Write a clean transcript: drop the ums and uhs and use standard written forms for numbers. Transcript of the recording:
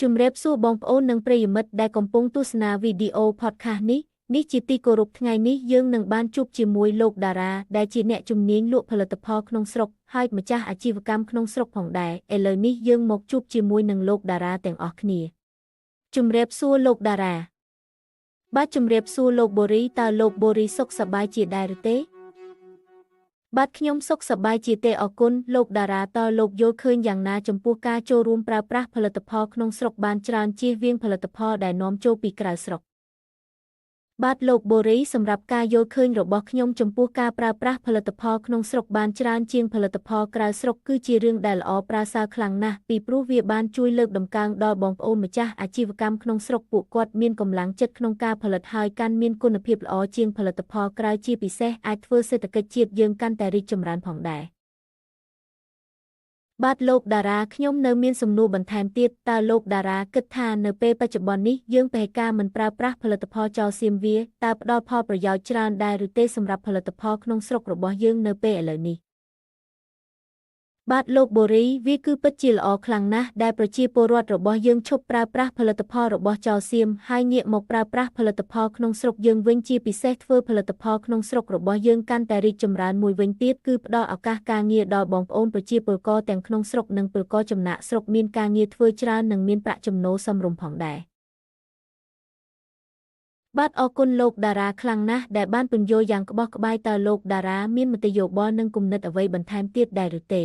ជំរាបសួរបងប្អូននិងប្រិយមិត្តដែលកំពុងទស្សនាវីដេអូ podcast នេះនេះជាទីគោរពថ្ងៃនេះយើងនឹងបានជួបជាមួយលោកតារាដែលជាអ្នកជំនាញលក់ផលិតផលក្នុងស្រុកហើយម្ចាស់អាជីវកម្មក្នុងស្រុកផងដែរឥឡូវនេះយើងមកជួបជាមួយនឹងលោកតារាទាំងអស់គ្នាជំរាបសួរលោកតារាបាទជំរាបសួរលោកបូរីតើលោកបូរីសុខសប្បាយជាដែរឬទេបាទខ្ញុំសុខសប្បាយជាទេអរគុណលោកតារាតើលោកយល់ឃើញយ៉ាងណាចំពោះការចូលរួមប្រើប្រាស់ផលិតផលក្នុងស្រុកបានច្រើនជៀសវាងផលិតផលដែលនាំចូលពីក្រៅស្រុកបាទលោកបូរីសម្រាប់ការយល់ឃើញរបស់ខ្ញុំចំពោះការប្រើប្រាស់ផលិតផលក្នុងស្រុកបានច្រើនជាងផលិតផលក្រៅស្រុកគឺជារឿងដែលល្អប្រសើរខ្លាំងណាស់ពីព្រោះវាបានជួយលើកតម្កើងដល់បងប្អូនម្ចាស់អាជីវកម្មក្នុងស្រុកពួកគាត់មានកម្លាំងចិត្តក្នុងការផលិតហើយកាន់មានគុណភាពល្អជាងផលិតផលក្រៅជាពិសេសអាចធ្វើសេដ្ឋកិច្ចជាតិយើងកាន់តែរីកចម្រើនផងដែរបាទលោកតារាខ្ញុំនៅមានសំណួរបន្ថែមទៀតតើលោកតារាគិតថានៅពេលបច្ចុប្បន្ននេះយើងពហិការមិនប្រើប្រាស់ផលិតផលចោលសៀមវាតើផ្ដល់ផលប្រយោជន៍ច្រើនដែរឬទេសម្រាប់ផលិតផលក្នុងស្រុករបស់យើងនៅពេលឥឡូវនេះបាទលោកបូរីវាគឺពិតជាល្អខ្លាំងណាស់ដែលប្រជាពលរដ្ឋរបស់យើងឈប់ប្រើប្រាស់ផលិតផលរបស់ចោលសៀមហើយងាកមកប្រើប្រាស់ផលិតផលក្នុងស្រុកយើងវិញជាពិសេសធ្វើផលិតផលក្នុងស្រុករបស់យើងកាន់តែរីកចម្រើនមួយវិញទៀតគឺផ្ដល់ឱកាសការងារដល់បងប្អូនប្រជាពលករទាំងក្នុងស្រុកនិងពលករចំណាកស្រុកមានការងារធ្វើច្រើននិងមានប្រាក់ចំណូលសមរម្យផងដែរបាទអរគុណលោកតារាខ្លាំងណាស់ដែលបានពន្យល់យ៉ាងក្បោះក្បាយតើលោកតារាមានមតិយោបល់និងគំនិតអ្វីបន្ថែមទៀតដែរឬទេ